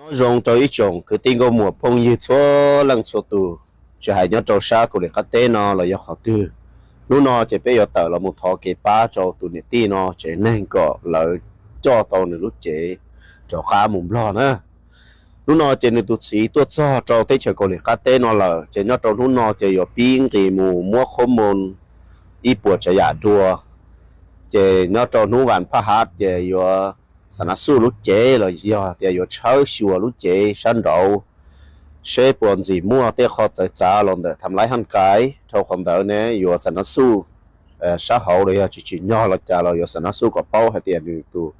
Nyob zoo rau ib tsoom kwv tij nkauj muam phooj ywg txhua leej txhua tus, tsis hais nyob rau sab Kaus Lim qab teb no los yog qhov twg. Hnub no ces peb yuav tawm los mus thov kev pab rau tus niam tij no tsev neeg kom lawv coj tau nws lub cev rov qab mus Nplog na. Hnub no ces nws tus txiv tuaj txog rau teb chaws Kaus Lim qab teb no lawm, ces nyob rau hnub no ces yuav pib nqis mus muab qhob moo ib puas tsav yam dua. Ces nyob rau hnub vas phaj hav ces yuav xa nav xuj lub cev los yog tias yuav tshawb xyuas lub cev sab nraud, seb puas ntxim muaj tej qho txawv txav los ntawm tham laib haj kais. Dhau qhov ntawd ne yuav xa nav xuj sab hauv los yog tsis tsim nyog los cas los yuav xa nav xuj kom paub hais tias nws tus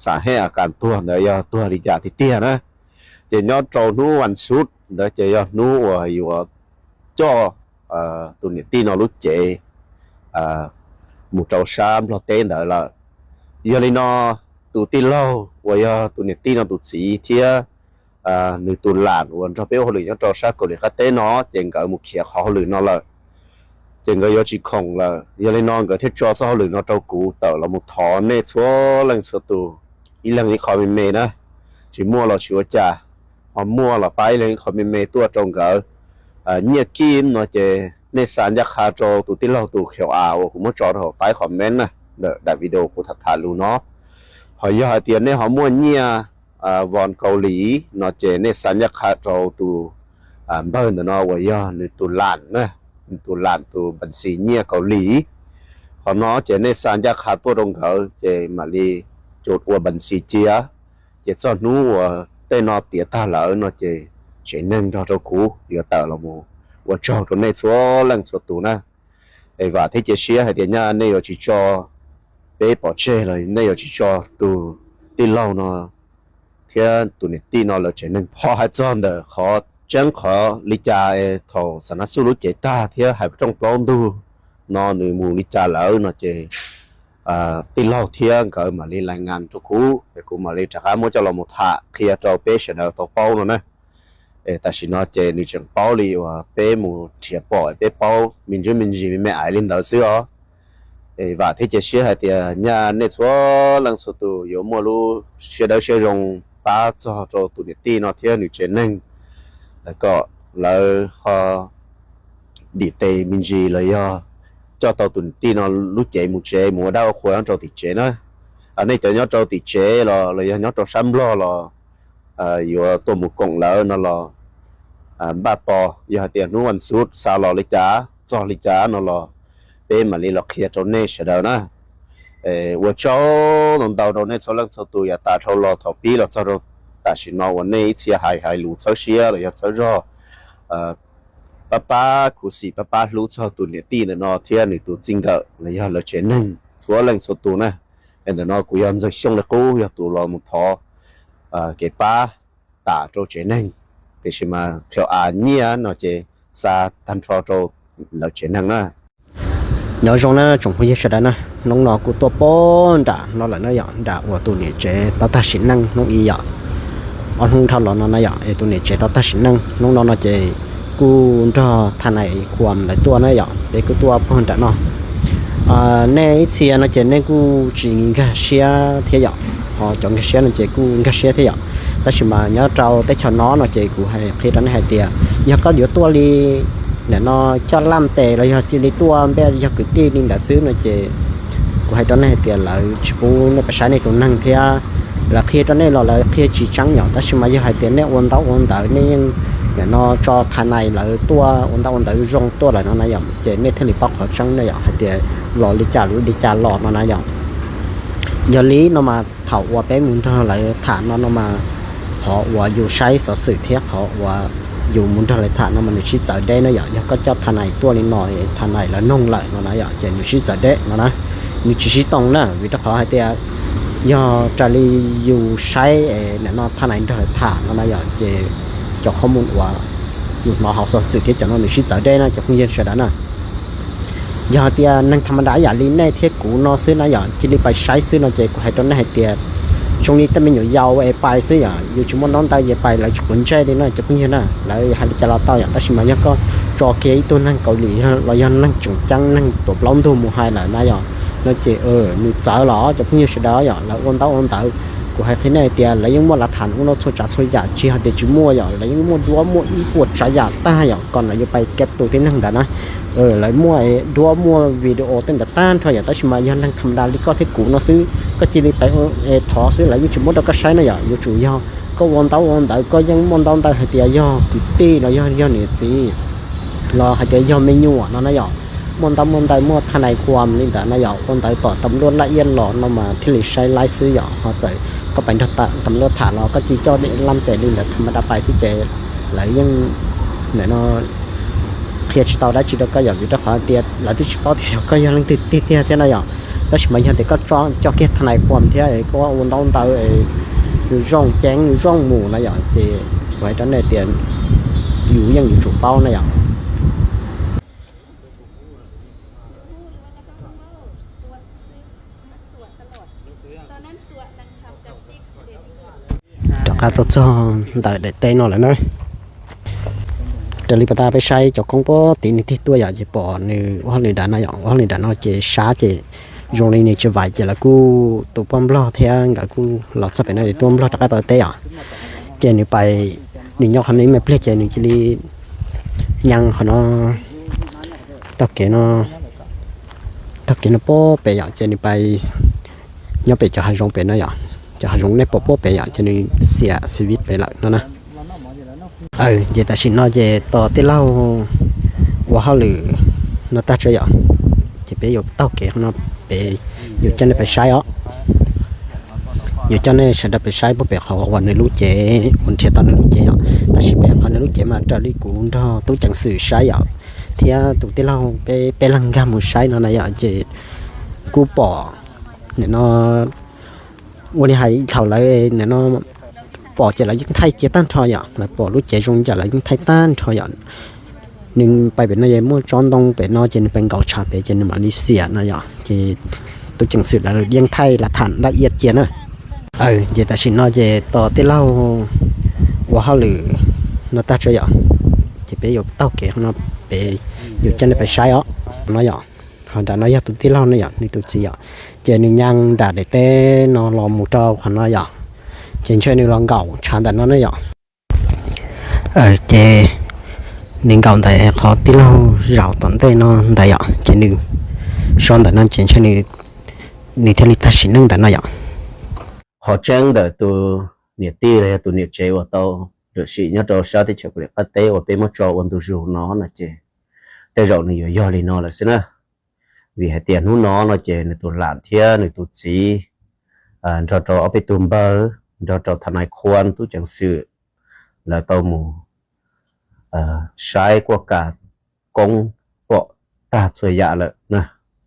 xam hej a kas tuag ntawd yog tuag li cas tiag tiag na. Ces nyob rau hnub vas xuj ntawd ces yog hnub uas yuav coj tus niam tij no lub cev mus rau sab Nplog teb ntawd lawm. Yog li no tus tij laug uas yog tus niam tij no tus txiv thiab nws tus lam uas nrog peb ua hauj lwm nyob rau sab Kaus Lim qab teb no ces nkawd mus khiav qhov hauj lwm no lawm, ces nkawd yuav tsis khoom lawm. Yog li no nkawd thiaj tso txoj hauj lwm no rau kuv tawm los mus thov nej txhua leej txhua tus ib leeg ib qho me me na. Tsis muaj los tsis ua cas, ho muaj los pab ib leeg ib qho me me tuaj rau nkawd. Nyiaj kib no ces nej xa ncaj qha rau tus tij laug tus qhia a uas kuv muab tso rau hauv taib qhov me na, ntawm daim video kuv tham tham lus no. Ho yog hais tias nej ho muaj nyiaj vos Kaus Lim no ces nej xa ncaj qha rau tus npawg ntawm no uas yog nws tus lam na, nws tus lam tus npas xis nyiaj Kaus Lim. Qhov no ces nej xa ncaj qha tuaj rau nkawd ces mam li ua npas xis cia. Ces txog hnub uas tej no tiav tag lawm no ces tsev neeg nrog rau kuv yuav tawm los mus ua tsaug rau nej txhua leej txhua tus na. Es vam thiab cia siab hais tias nyaj nej yuav tsis tso peb pov tseg los nej yuav tsis tso tus tij laug no thiab tus niam tij no lawv tsev neeg phoj. Hais txog ntawm qhov tseeb qhov li cas es thaum xa nav xuj lub cev tag thiab hais rooj plaub ntug no nws mus li cas lawm no ces tij laug thiab nkawd mam li lais ngas rau kuv es kuv mam li rov qab muab coj los mus tham qhia rau peb sawv daws tau paub no na. Es tam sim no ces nws tseem paub li uas peb mus nrhiav pom peb paub me ntsis me ntsis me me ais li ntawd xwb os. Es vam thiab cia siab hais tias nyaj nej txhua leej txhua tus yuav muaj lub siab dawb siab zoo pab txog rau tus niam tij no thiab nws tsev neeg kom lawv ho dim tes me ntsis los yog coj tau tus niam tij no lub cev mus tsev mus ua dab ua qhua nyob rau tim tsev na. Nej cov nyob rau tim tsev los los yog nyob rau sab Nplog los yuav tuaj mus koom lawv no los npaj tos, yog hais tias hnub vas xuj xa los li cas txog li cas no los peb mam li los qhia rau nej sawv daws na. Ua tsaug ntau ntau rau nej txhua leej txhua tus yav tas dhau los thaum pib los txog rau tam sim no uas nej ib txhia hais hais lus txhawb siab los yog txhawb zog pab pab khuv xim pab pab hlub txog tus niam tij ntawm no thiab nws tus txij nkawm los yog lawv tsev neeg txhua leej txhua tus na. Es ntawm no kuv yog Ntxawg Xyooj li qub yog tus los mus thov kev pab tam rau tsev neeg, tiam sis mas qhia a nyiaj no ces xa tag nrho rau lawv tsev neeg na. Nyob zoo na tsoom phooj ywg sawv daws na, hnub no kuj tuaj poob nram no lawm na yom, nram uas tus niam tsev tau tag sim neej hnub ib yom. Ob hnub dhau los no na yom es tus niam tsev tau tag sim neej hnub no no ces kuj nrog thaj nais khuam lawv tuaj na yom, peb kuj tuaj poob nram no. Nej ib txhia no ces nej kuj tsis nkag siab thiab yom, ho cov nkag siab no ces kuj nkag siab thiab yom. Tab sis mas nyob rau teb chaws no no ces kuv hais qhia rau nej hais tias yog koj yuav tuaj li nim no coj laj tes los yog cia li tuaj npe yog kwv tij li ntawd xwb no ces kuv hais rau nej hais tias lawv tsis pub nej pab saib nej tus neeg thiab lawv qhia rau nej los lawv qhia tsis tseeb yom. Tab sis mas yog hais tias nej ua ntaub ua ntawv nej yeej nim no tso thaj nais lawv tuaj ua ntaub ua ntawv zoo tuaj lawm no na yom, ces nej thiaj li paub qhov tseeb na yom, hais tias los li cas lub li cas los no na yom. Yog li no mas thaum uas peb mus nrog lawv tham no no mas qhov uas yus saib xov xwm thiab qhov uas yus mus nrog lawv tham no mas nws sib txawv deb na yom. Yog koj coj thaj nais tuaj li no, thaj nais lawv noog lawm no na yom, ces nws sib txawv deb no na, nws tsis sib too na. Vim rau qhov hais tias yog raws li yus saib nim no thaj nais nrog lawv tham no na yom, ces cov qhov mus uas yus hnov hauv xov xwm thiab cov no nws sib txawv deb na cov phooj ywg sawv daws na. Yog hais tias neeg tham ma da yam li nej thiab kuv no xwb na yom, cia li pais saib xwb no ces kuv hais rau nej hais tias zoo li tej me nyuam yaus es pais xwb yom, yus tsis muaj ntaub ntawv es pais lawv tsis quav ntsej li na cov phooj ywg na. Lawv hais li cas los tau yom, tab sis mas yog koj tso kiag ib tug neeg Kaus Lim los yog neeg tseem ceeb neeg tuav plaub ntug mus hais lawm na yom, no ces nws txawv los cov phooj ywg sawv daws yom, lawv ua ntaub ua ntawv Kuv hais qhia nej hais tias lawv yeej muaj lav tham ua no txhua tsav txhua yam, tsis hais tias tsis muaj yom, lawv yeej muaj duab muaj ib puas tsav yam tag yom, kom lawv yuav pais kev tus tib neeg ntawd na. Lawv muaj duab muaj video tej ntawd tag nrho yom, tab sis mas yog neeg tham ma da li koj thiab kuv no xwb, koj cia li pais thov xwb, lawv yeej tsis muab rau koj saib na yom. Yuav tsum yog koj ua ntaub ua ntawv, koj yeej muaj ntaub ntawv hais tias yog kwv tij los yog yog niam txiv los hais tias yog me nyuam no na yom, muaj ntaub muaj ntawv, muaj thaj nais khuam li ntawd na yom, ua ntawv tom tam luaj laj iab los no mas thiaj li saib laib xwb yom. Ho txawm koj pais nrog tam luaj tham los koj cia coj laj pem li ntawd tham ma da pais xwb ces lawv yeej, nim no qhia tsis tau dab tsi rau koj yom, vim rau qhov tias lawv twb tsis paub tias yog koj yog leej twg tiag tiag thiab na yom. Tab sis mas yog tias koj coj kiag thaj nais khuam thiab koj ua ntaub ntawv zoo ceev zoo mus na yom, ces kuv hais rau nej tias yus yeej yuav tsum paub na yom. Rov qab tuaj txog ntawm daim teb no lawm na. Raws li pas tas peb saib cov koob pob tid nws tig tuaj yom, ces pom nws ua hauj lwm nram no yom, ua hauj lwm nram no ces sab ces zoo li nws tsis vaim ces lawv kuj tus poj nplog thiab nkawd kuj los txog pem no ces tus poj nplog rov qab pab teb yom. Ces nws pais, nws nyob qhov no ib me pliag ces nws cia li nyees qhov no, taug kev no, taug kev no pob pem yom, ces nws pais nyob pem cov hav zoov pem no yom, cov hav zoov nej pom pob pem yom, ces nws xiam xi vis pem lawm no na. Ces tam sim no ces tos tij laug ua hauj lwm no tag tso yom, ces peb yuav taug kev no, peb yuav coj nej pais saib os. Yuav coj nej sawv daws pais saib puag pem qhov uas nws lub cev, uas nrhiav tau nws lub cev yom. Tab sis pem qhov nws lub cev mas raws li kuv nrog tub ceev xwm saib yom, thiab tus tij laug peb peb leeg nkag mus saib no na yom, ces kuj pom nim no ua li hais thaum lawv nim no pom ces lawv yeej thaij cia tag nrho yom, lawv pom lub cev zoo cas lawv yeej thaij tag nrho yom. Nws pais pem no es muaj tsob ntoo pem no ces nws pais nkaum tshav pem ces nws mam li xiam no yom, ces tub ceev xwm lawv yeej thaij lav tham laj iab cia na. Ces tam sim no ces tos tij laug ua hauj lwm no tag tso yom, ces peb yuav taug kev no, peb yuav coj nej pais saib os no yom. Ho nram no yog tus tij laug no yom, nws tus txiv yom, ces nws nyees nram daim teb no los mus rau qhov no yom, ces ntshe nws los nkaum tshav ntawm no ne yom. Ces nws nkaum ntawm qhov tij laug zaum tom ntej no ntawd yom, ces nws so ntawm no ces ntshe nws thiaj li tag sim neej ntawm no yom. Qhov tseeb ntawm tus niam tij los yog tus niam tsev uas tau sim nyob rau sab teb chaws Kaus Lim qab teb uas peb muab tso ua ntu zus no no ces tej zaum nws yuav yog li no lawm xwb na. Vim hais tias hnub no no ces nws tus lam thiab nws tus txiv nrog rau ob peb tug npawg, nrog rau thas nais khuam, tub ceev xwm, lawv tau mus saib kuaj kas koob pom tag txhua yam lawm na.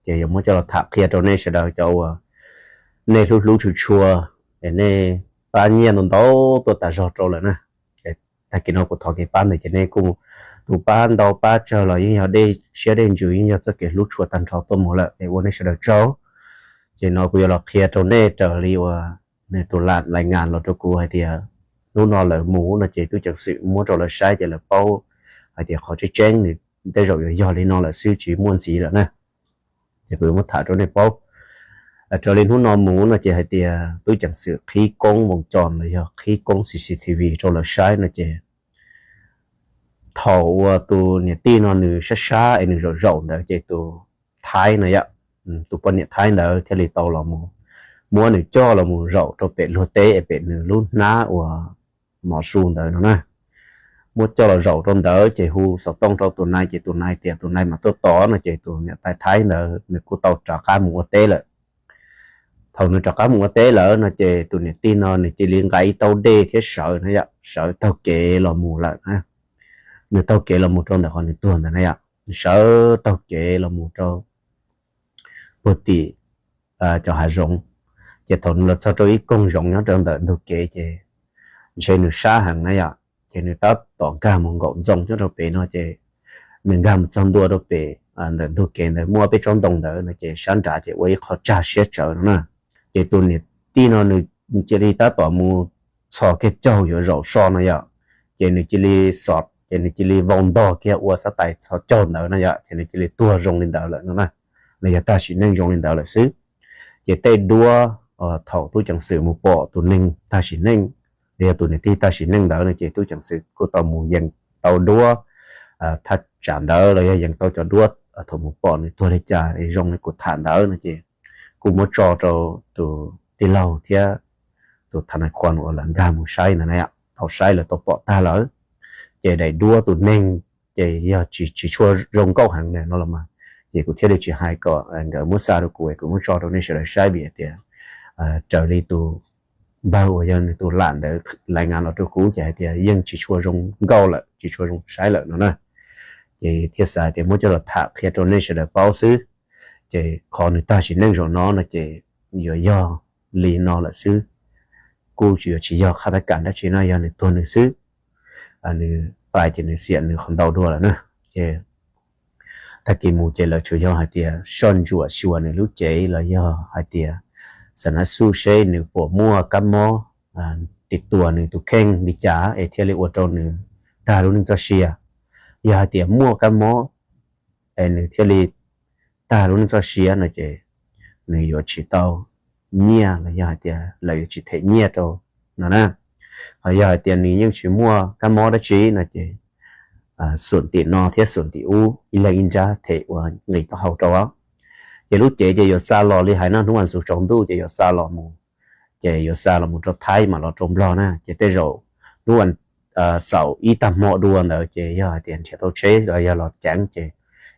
Ces yuav muab coj los tham qhia rau nej sawv daws cov uas nej hlub hlub tshua tshua, es nej pab nyiaj ntau ntau tuaj tas zog rau lawm na. Tag kis no kuv thov kev pab ntawd ces nej kuj tus pab ntau pab tsawg los yeej yog dej siab dej ntsws, yeej yog txoj kev hlub tshua tag nrho tuaj mus lawm es ua nej sawv daws tsaug. Ces no kuv yuav los qhia rau nej raws li uas nws tus lam lais ngas los rau kuv hais tias hnub no lawv mus no ces tub ceev xwm muab rau lawv saib ces lawv paub hais tias qhov tseeb tseeb nws tej zaum yuav yog li no lawm xwb tsis muaj ntxiv lawm na. Ces kuv yuav muab tham rau nej paub. Raws li hnub no mus no ces hais tias tub ceev xwm qhib koob voos cos los yog qhib koob C C T V rau lawv saib no ces thaum uas tus niam tij no nws sab sab es nws zaum zaum ntawd ces tus Thaib no yom, tus poj niam Thaib ntawd thiaj li tau los mus muab nws coj los mus zaum rau pem luag teb es pem nws lub hnab uas mov su ntawd no na. Muab coj los zaum rau ntawd ces hu xov tooj rau tus nai ces tus nai tias tus nai mam tuaj tod no ces tus niam tais Thaib ntawd nws kuj tau rov qab mus ua teb lawm. Thaum nws rov qab mus ua teb lawm no ces tus niam tij no nws cia li nqa ib taub dej thiab sawv no yom, sawv taug kev los mus lawm na. Nws taug kev los mus rau ntawm qhov nws tuag ntawd na yom, nws sawv taug kev los mus rau puag tim cov hav zoov. Ces thaum nws los txog rau ib koog zoov nyob rau ntawm ntug kev ces ntshe nws sab heev na yom, ces nws tab tom nkag mus nkaum ntxoo nyob rau pem no ces nws nkag mus txog ntua rau pem ntawm ntug kev ntawd muaj peb tsob ntoo ntawd no ces sab nrad ces ua ib qho tsag siab tsawv no na. Ces tus niam tij no nws cia li tab tom mus txhos kiag caug yuav zaum so no yom, ces nws cia li xov ces nws cia li vau ntog kiag ua xab tais txhos caug ntawd no yom, ces nws cia li tuag zoo li ntawd lawm no na. Nws yog tag sim neej zoo li ntawd lawm xwb. Ces tej duab thaum tub ceev xwm mus pom tus neeg tag sim neej, los yog tus niam tij tag sim neej ntawd no ces tub ceev xwm kuj tau mus yees tau duab thaj tsam ntawd los yog yees tau cov duab thaum mus pom nws tuag li cas zoo li kuv tham ntawd no ces kuj muab tso rau tus tij laug thiab tus tha nais khuam uas lawv nkag mus saib ntawd na, tau saib lawv tau pom tag lawm. Ces daim duab tus neeg ces yog tsis tshua zoo nkauj heev no los mas, ces kuv thiaj li tsis hais kom nkawd muab xa rau kuv es kuv muab tso rau nej sawv daws saib vim tias raws li tus npawg uas yog nws tus lam ntawd laiv ngas los rau kuv ces hais tias yeej tsis tshua zoo nkauj lawm, tsis tshua zoo saib lawm no na. Ces thiaj xav tias muab coj los tham qhia rau nej sawv daws paub xwb. Ces qhov nws tag sim neej zaum no no ces yuav yog li no lawm xwb, kuj yuav tsis yog qhab thab kam dab tsi no, yog nws tuag nws xwb. Nws pais ces nws xiam nws qhov ntau dua lawm na. Ces tag kis mus ces lawv tsuas yog hais tias soj ntsuam xyuas nws lub cev los yog hais tias xa nab xuj seb nws puas muaj kab mob tiv tuas nws tus kheej li cas es thiaj li ua rau nws tag lub neej txoj sia. Yog hais tias muaj kab mob es nws thiaj li tag lub neej txoj sia no ces nws yuav tsis tau nyiaj los yog hais tias lawv yuav tsis them nyiaj rau no na. Ho yog hais tias nws yeej tsis muaj kab mob dab tsi no ces xum tim no thiab xum tim ub ib leeg ib nrab them ua nqis taub hau rau. Ces lub cev ces yuav xa los li hais no hnub vas xuv tsaus ntuj ces yuav xa los mus, ces yuav xa los mus rau Thaib mam los rau Nplog na. Ces tej zaum hnub vas xaum ib tag hmo dua ntawd ces yog hais tias nrhiav tau tsheb los yog los ceev ces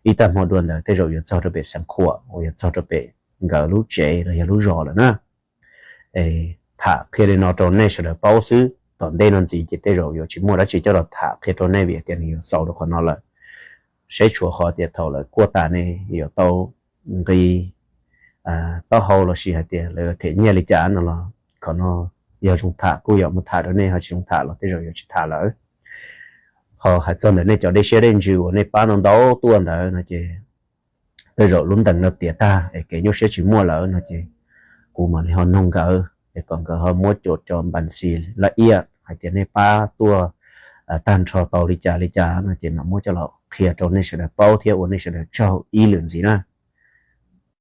ib tag hmo dua ntawd tej zaum yuav txog rau pem Xeev Khuam uas yuav txog rau pem nkawd lub tsev los yog lub zos lawm na. Tham qhia li no rau nej sawv daws paub xwb, tom ntej no ntxiv ces tej zaum yuav tsis muaj dab tsi coj los tham qhia rau nej vim tias nws yuav xaus rau qhov no lawm. Saib tshuav qhov tias thaum lawv kuaj tas ne yuav tau nqis taub hau los sis hais tias lawv them nyiaj li cas no los qhov no yog zoo tham kuj yuav muab tham rau nej, ho tsis zoo tham los tej zaum yuav tsis tham lawm. Ho hais txog ntawm nej cov dej siab dej ntsws uas nej pab no ntau tuaj ntawd no ces tej zaum lub ntees no tiav tag es kev nyuaj siab tsis muaj lawm no ces kuv mam li ho noog nkawd es kom nkawd ho muab cov cov npas xis laj iaj hais tias nej pab tuaj tag nrho tau li cas li cas no ces mam muab coj los qhia rau nej sawv daws paub thiab ua nej sawv daws tsaug ib lwm ntxiv na.